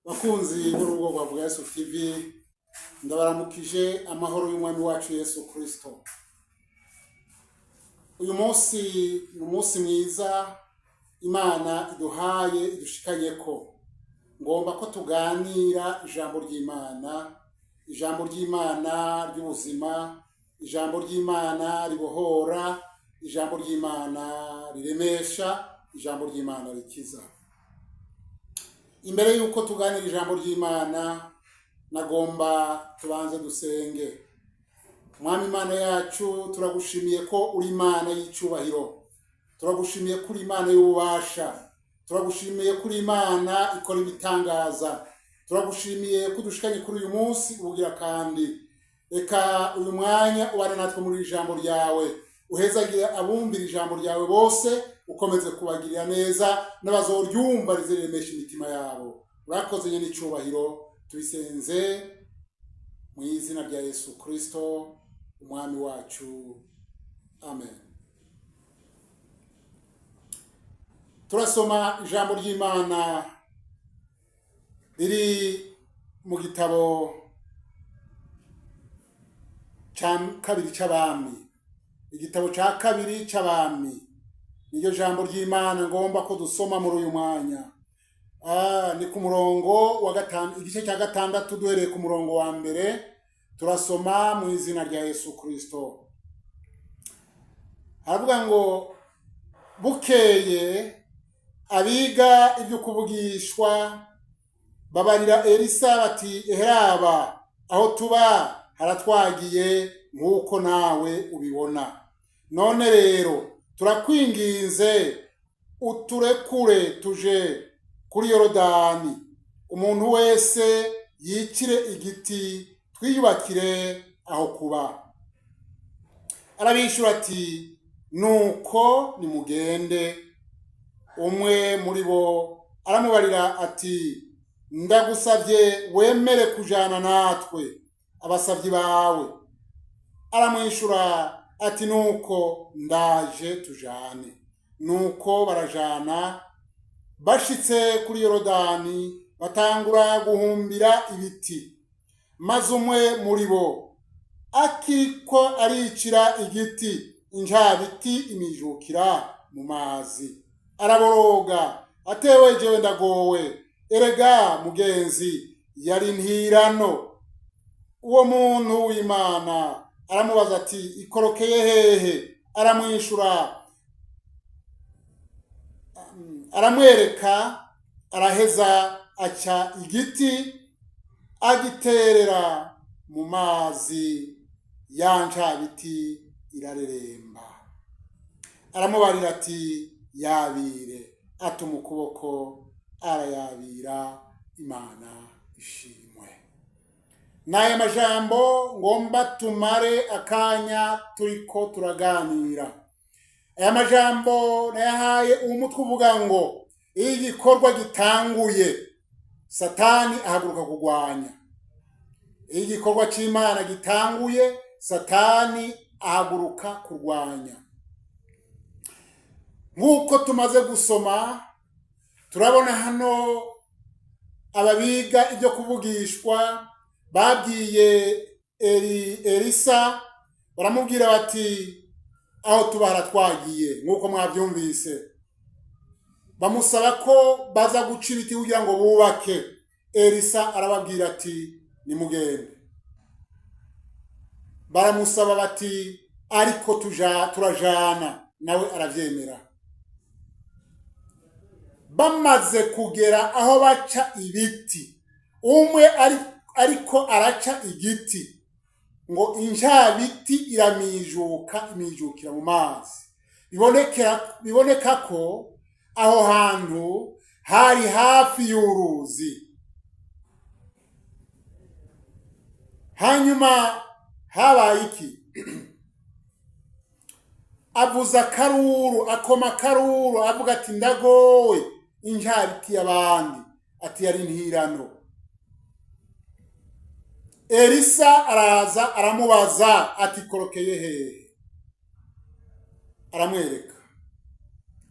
Bakunzi b'urubuga rwa Vuga Yesu TV, ndabaramukije amahoro y'Umwami wacu Yesu Kristo. Uyu munsi ni umunsi mwiza Imana iduhaye idushikanyeko. Ngomba ko tuganira ijambo ry'Imana, ijambo ry'Imana ry'ubuzima, ijambo ry'Imana ribohora, ijambo ry'Imana riremesha, ijambo ry'Imana rikiza. Imbere y'uko tuganira ijambo ry'Imana, nagomba tubanze dusenge. Mwami Imana yacu, turagushimiye ko uri Imana y'icubahiro, turagushimiye ko uri Imana y'ububasha, turagushimiye ko uri Imana ikora ibitangaza, turagushimiye ko udushikanye kuri uyu munsi ubugira kandi. Reka uyu mwanya ubane natwe muri iri jambo ryawe, uhezagire abumvira ijambo ryawe bose, ukomeze kubagirira neza n'abazoryumva riziremesha imitima yabo. Urakoze nyene icubahiro, tubisenze mu izina rya Yesu Kristo Umwami wacu, amen. Turasoma ijambo ry'Imana riri mu gitabo ca kabiri c'Abami, igitabo ca kabiri c'Abami niryo jambo ry'Imana ngomba ko dusoma muri uyu mwanya. Ni ku murongo wa gatanu, igice cya gatandatu, duhereye ku murongo wa mbere turasoma mu izina rya Yesu Kristo. Haravuga ngo: bukeye abiga ibyo kuvugishwa babarira Elisa bati: eheraba aho tuba haratwagiye nk'uko nawe ubibona. None rero turakwinginze uturekure tuje kuri Yorodani, umuntu wese yicire igiti twiyubakire aho kuba. Arabishura ati: nuko nimugende. Umwe muri bo aramubarira ati: ndagusabye wemere kujana natwe abasavyi bawe. Aramwishura ati: nuko ndaje tujane. Nuko barajana, bashitse kuri Yorodani batangura guhumbira ibiti. Maze umwe muri bo akiriko aricira igiti, incabiti imijukira mu mazi. Araboroga atewe: jewe ndagowe, erega mugenzi yari ntirano. Uwo muntu w'Imana aramubaza ati: ikorokeye hehe? Aramwishura aramwereka, araheza aca igiti agiterera mu mazi, ya ncabiti irareremba. Aramubarira ati: yabire. Atuma ukuboko arayabira. Imana ishimwe. N'aya majambo ngomba tumare akanya turiko turaganira. Aya majambo nayahaye umutwe uvuga ngo: iyo igikorwa gitanguye, Satani ahaguruka kugwanya. Iyo igikorwa c'Imana gitanguye, Satani ahaguruka kurwanya. Nk'uko tumaze gusoma, turabona hano ababiga ibyo kuvugishwa babwiye Elisa, baramubwira bati: aho tuba haratwagiye nk'uko mwabyumvise. Bamusaba ko baza guca ibiti kugira ngo bubake. Elisa arababwira ati: nimugende. Baramusaba bati: ariko turajana nawe. Aravyemera. Bamaze kugera aho baca ibiti, umwe ariko araca igiti, ngo incabiti iramijuka, imijukira mu mazi. Biboneka ko aho hantu hari hafi y'uruzi. Hanyuma habaye iki? Avuza akaruru, akoma akaruru, avuga ati: ndagowe, incabiti y'abandi, ati yari ntirano. Elisa araza aramubaza ati: korokeye hehe? Aramwereka.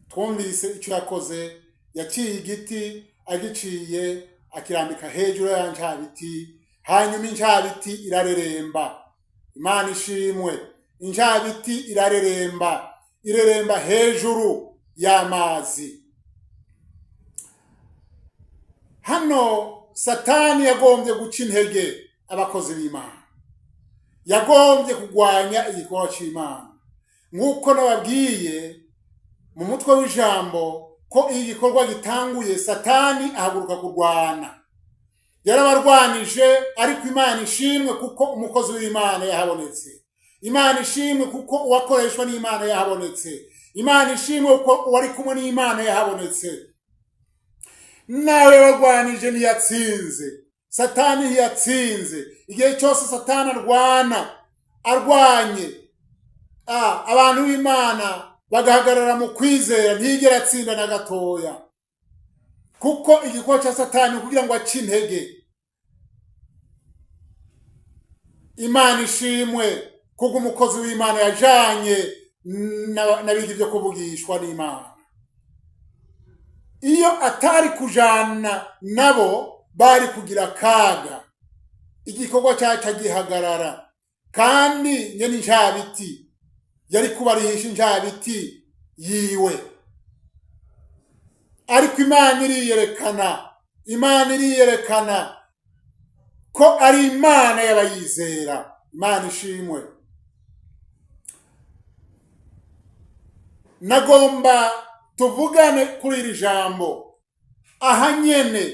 Twumvise icyo yakoze, yaciye igiti, agiciye Akirambika hejuru ya ncabiti, hanyuma incabiti irareremba. Imana ishimwe. Incabiti irareremba, ireremba hejuru y'amazi. Hano Satani yagombye guca intege abakozi b'Imana, yagombye kugwanya igikorwa c'Imana. Nk'uko nababwiye mu mutwe w'ijambo ko iyo igikorwa gitanguye, Satani ahaguruka kurwana. Yarabarwanije, ariko Imana ishimwe kuko umukozi w'Imana yahabonetse. Imana ishimwe kuko uwakoreshwa n'Imana yahabonetse. Imana ishimwe kuko uwari kumwe n'Imana yahabonetse. Nawe yabarwanije, ntiyatsinze. Satani ntiyatsinze. Igihe cyose Satani arwana, arwanye abantu b'Imana bagahagarara mu kwizera, ntiyigera atsinda na gatoya, kuko igikorwa cya Satani kugira ngo ace intege. Imana ishimwe kuko umukozi w'Imana yajanye n'abiga ibyo kuvugishwa n'Imana. Iyo atari kujana nabo, bari kugira akaga, igikorwa cyaca gihagarara, kandi nyene incabiti yari kubarihisha incabiti yiwe. Ariko Imana iriyerekana, Imana iriyerekana ko ari Imana y'abayizera. Imana ishimwe. Nagomba tuvugane kuri iri jambo aha nyene.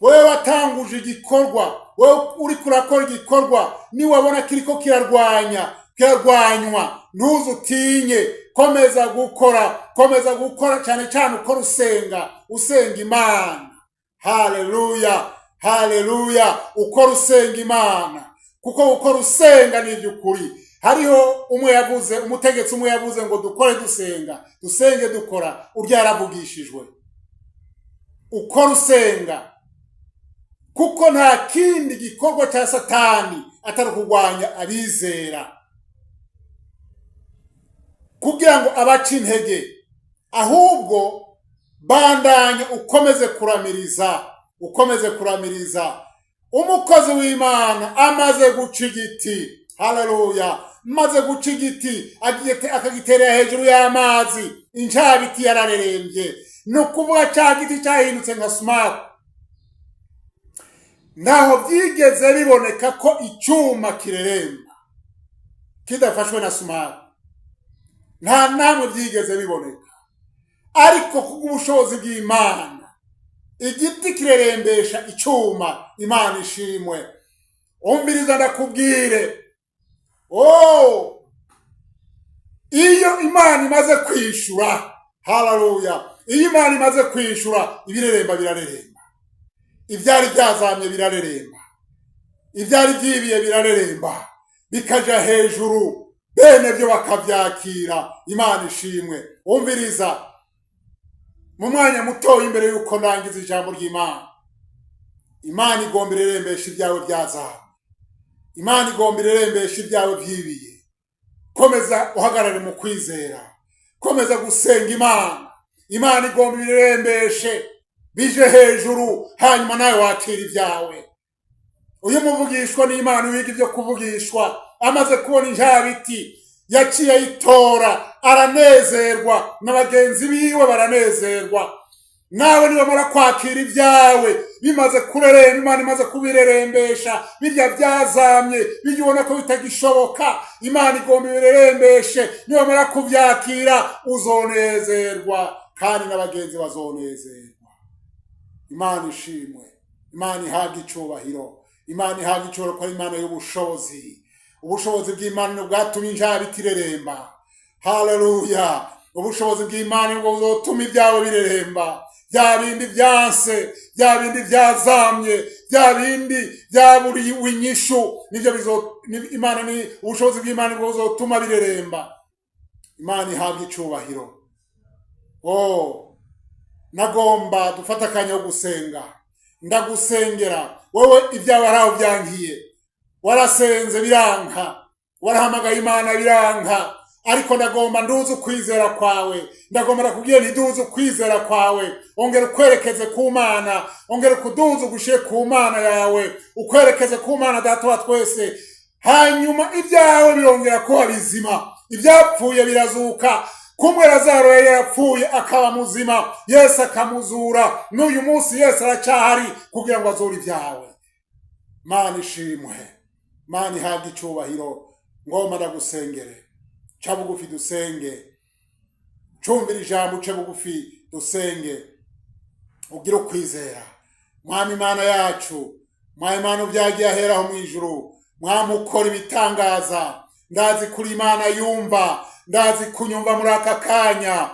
Wewe watanguje igikorwa, wewe uriko urakora igikorwa, niwabona kiriko kirarwanya, kirarwanywa, ntuze utinye. Komeza gukora, komeza gukora, cyane cyane ukora usenga, usenga Imana. Haleluya, haleluya! Ukora usenga Imana, kuko gukora usenga ni iby'ukuri. Hariho umwe yavuze, umutegetsi umwe yavuze ngo dukore dusenga, dusenge dukora. Urya yaravugishijwe. Ukora usenga, kuko nta kindi gikorwa cya Satani atari kurwanya abizera kugira ngo abace intege. Ahubwo bandanya, ukomeze kuramiriza, ukomeze kuramiriza. Umukozi w'Imana amaze guca igiti, haleluya, maze guca igiti akagiterera hejuru y'amazi, incabiti yararerembye. Ni ukuvuga cya giti cyahindutse nka sumaku. Ntaho byigeze biboneka ko icyuma kireremba kidafashwe na sumaku, nta namwe byigeze biboneka. Ariko kubw'ubushobozi bw'Imana, igiti kirerembesha icyuma. Imana ishimwe. Umviriza ndakubwire, oh, iyo Imana imaze kwishura, haleluya, iyo Imana imaze kwishura, ibireremba birareremba, ibyari byazamye birareremba, ibyari byibiye birareremba, bikaja hejuru, bene byo bakabyakira. Imana ishimwe. Umviriza, mu mwanya muto imbere y'uko ndangiza ijambo ry'Imana, Imana igomba irerembesha ibyawe byazamye, Imana igomba irerembesha ibyawe byibiye. Komeza uhagarare mu kwizera, komeza gusenga Imana. Imana igomba ibirembeshe bije hejuru, hanyuma nawe wakira ibyawe. Uyu muvugishwa n'Imana, wiga ibyo kuvugishwa, amaze kubona injabiti, yaciye ayitora, aranezerwa, na bagenzi biwe baranezerwa. Nawe nibamara kwakira ibyawe bimaze kureremba, Imana imaze kubirerembesha, birya byazamye, bijya ubona ko bitagishoboka, Imana igomba ibirerembeshe. Nibamara kubyakira, uzonezerwa kandi n'abagenzi bazonezerwa. Imana ishimwe, Imana ihabwa icubahiro, Imana ihabwa icubahiro ko ari Imana y'ubushobozi. Ubushobozi bw'Imana ni bwatumye injabiti ireremba. Haleluya! Ubushobozi bw'Imana nibwo buzotuma ibyawe bireremba, bya bindi byanse, bya bindi byazamye, bya bindi byaburiwe inyishu, nibyo bizo Imana ni ubushobozi bw'Imana nibwo buzotuma bireremba. Imana ihabwa icubahiro. Oh, nagomba dufate akanya ko gusenga. Ndagusengera wowe ibyawe hari aho byankiye, warasenze biranka, warahamagaye Imana biranka. Ariko ndagomba nduze ukwizera kwawe, ndagomba ndakubwira ntiduze ukwizera kwawe, ongera ukwerekeze ku Mana, ongera ukuduze ugushire ku Mana yawe, ukwerekeze ku Mana Data wa twese. Hanyuma ibyawe birongera kuba bizima, ibyapfuye birazuka. Kumwe Lazaro yari yarapfuye akaba muzima, Yesu akamuzura, n'uyu munsi Yesu aracyahari kugira ngo azure ibyawe. Mana ishimwe, Mana ihabwe icyubahiro. Ngomba ndagusengere, ca bugufi dusenge, cumvira ijambo, uce bugufi dusenge, ugire ukwizera. Mwami Imana yacu, Mwami Imana ubyagiye aheraho mu ijuru, Mwami ukora ibitangaza, ndazi kuri Imana yumva, ndazi kunyumva muri aka kanya.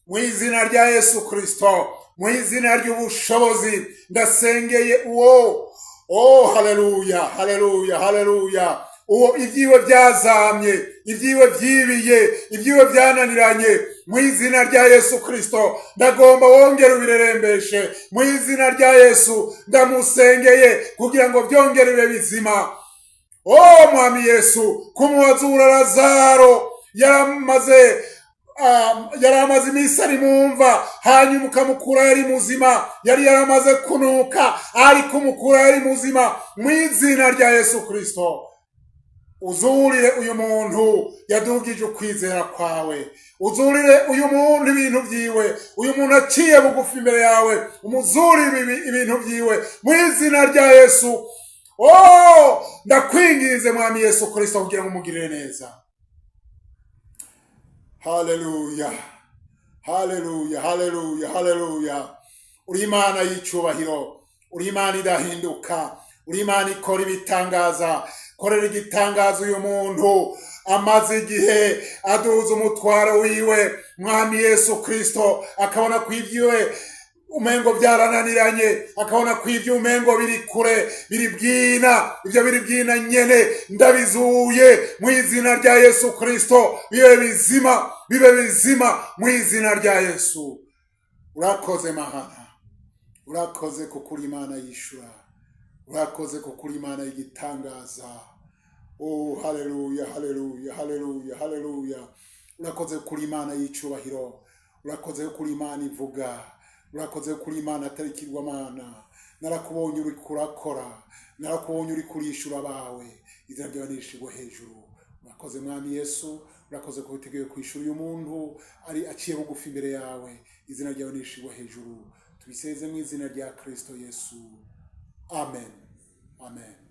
Mu izina rya Yesu Kristo, mu izina ry'ubushobozi, ndasengeye uwo, oh haleluya, haleluya, haleluya, uwo ibyiwe byazamye, ibyiwe byibiye, ibyiwe byananiranye. Mu izina rya Yesu Kristo, ndagomba wongere ubirerembeshe. Mu izina rya Yesu, ndamusengeye kugira ngo byongere bibe bizima. Oh Mwami Yesu, kumuwazura Lazaro yaramaze iminsi ari mu mva, hanyuma ukamukura yari muzima, yari yaramaze kunuka, ariko umukura yari muzima. Mu izina rya Yesu Kristo, uzurire uyu muntu yadugije ukwizera kwawe, uzurire uyu muntu ibintu byiwe, uyu muntu aciye bugufi imbere yawe, umuzurire ibintu byiwe mu izina rya Yesu. Oh, ndakwinginze Mwami Yesu Kristo kugira ngo umugirire neza. Haleluya, haleluya, haleluya, haleluya. Uri Imana y'icyubahiro, uri Imana idahinduka, uri Imana ikora ibitangaza. Korera igitangaza uyu muntu amaze igihe aduza umutwaro wiwe, Mwami Yesu Kristo, akabona ko ibyiwe umengo byarananiranye, akabona ko ibyo umengo biri kure, biri bwina. Ibyo biri bwina nyene ndabizuye mu izina rya Yesu Kristo, bibe bizima, bibe bizima mu izina rya Yesu. Urakoze Mahana, urakoze kuko uri Imana yishura, urakoze kuko uri Imana y'igitangaza. Oh haleluya, haleluya, haleluya, haleluya. Urakoze kuko uri Imana y'icyubahiro, urakoze kuko uri Imana ivuga, urakoze kuko uri Imana atari ikigirwamana. Narakubonye uri kurakora, narakubonye uri kurishura abawe, izina ryawe nirishirwe hejuru. Urakoze Mwami Yesu, urakoze ko witeguye kwishura uyu muntu ari aciye bugufi imbere yawe, izina ryawe nirishirwe hejuru. Tubiseze mu izina rya Kristo Yesu, amen, amen.